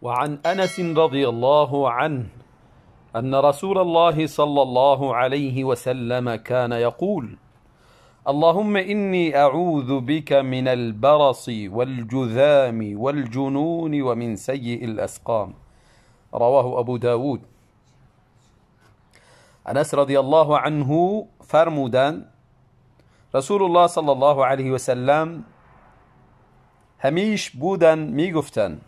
وعن أنس رضي الله عنه أن رسول الله صلى الله عليه وسلم كان يقول: اللهم إني أعوذ بك من البرص والجذام والجنون ومن سيء الأسقام. رواه أبو داود. انس رضی الله عنه فرمودند رسول الله صلی الله علیه و سلم همیش بودن میگفتند: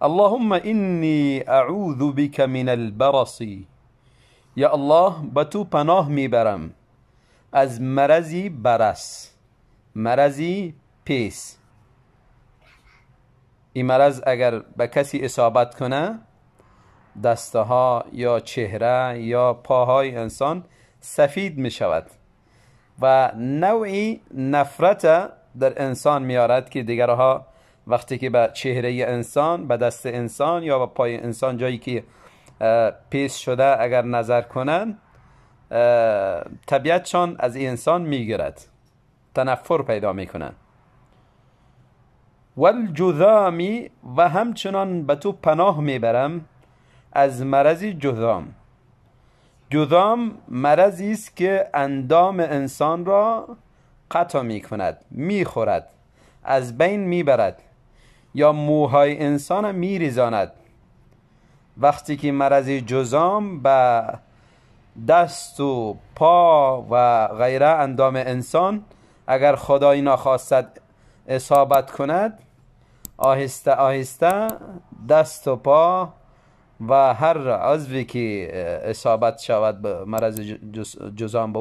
اللهم إني أعوذ بك من البرص، یا الله به تو پناه میبرم از مرضی برص، مرضی پیس. این مرض اگر به کسی اصابت کنه، دستها یا چهره یا پاهای انسان سفید می شود و نوعی نفرت در انسان میارد که دیگرها وقتی که به چهره انسان، به دست انسان یا به پای انسان جایی که پیس شده اگر نظر کنند، طبیعتشان از انسان میگیرد، تنفر پیدا میکنن. والجذامی، و همچنان به تو پناه میبرم از مرض جذام. جذام مرضی است که اندام انسان را قطع میکند، میخورد، از بین میبرد یا موهای انسان میریزاند. وقتی که مرض جذام به دست و پا و غیره اندام انسان اگر خدای ناخواست اصابت کند، آهسته آهسته دست و پا و هر عضوی که اصابت شود به مرض جذام به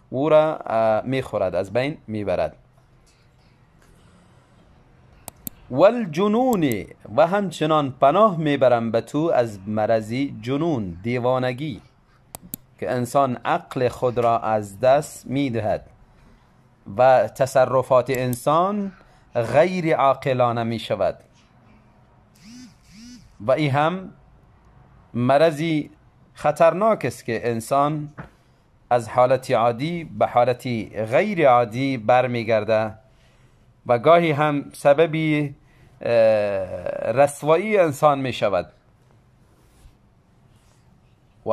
او را میخورد، از بین میبرد. والجنون، و همچنان پناه میبرم به تو از مرض جنون، دیوانگی، که انسان عقل خود را از دست میدهد و تصرفات انسان غیر عاقلانه میشود. و این هم مرضی خطرناک است که انسان از حالت عادی به حالت غیر عادی برمیگرده و گاهی هم سببی رسوایی انسان می شود. و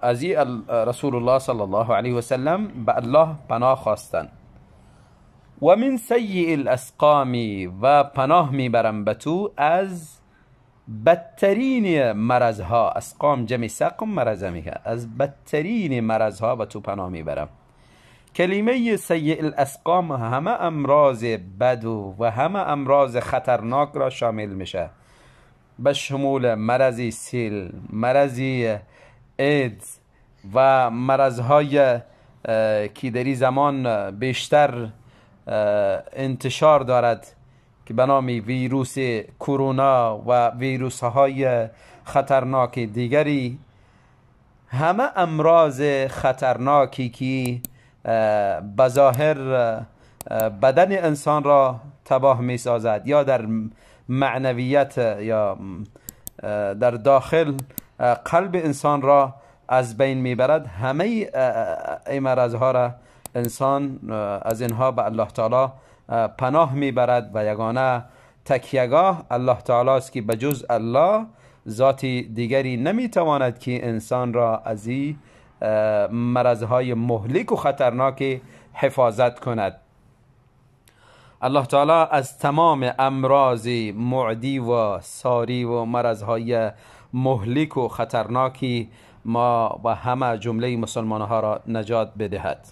از رسول الله صلی الله علیه و سلم به الله پناه خواستند. و من سیء الاسقام، و پناه میبرم به تو از بدترین مرضها. اسقام جمع سقم، مرض میگه، از بدترین مرضها به تو پناه میبرم. کلمه سیء الاسقام همه امراض بد و همه امراض خطرناک را شامل میشه، به شمول مرض سیل، مرض ایدز و مرضهای که در این زمان بیشتر انتشار دارد که به نام ویروس کرونا و ویروس های خطرناک دیگری. همه امراض خطرناکی که بظاهر بدن انسان را تباه می سازد یا در معنویت یا در داخل قلب انسان را از بین میبرد، همه این مرضها را انسان از اینها به الله تعالی پناه میبرد و یگانه تکیهگاه الله تعالی است که بجز الله ذات دیگری نمیتواند که انسان را از این مرضهای مهلک و خطرناک حفاظت کند. الله تعالی از تمام امراض معدی و ساری و مرضهای مهلک و خطرناکی ما و همه جمله مسلمان ها را نجات بدهد.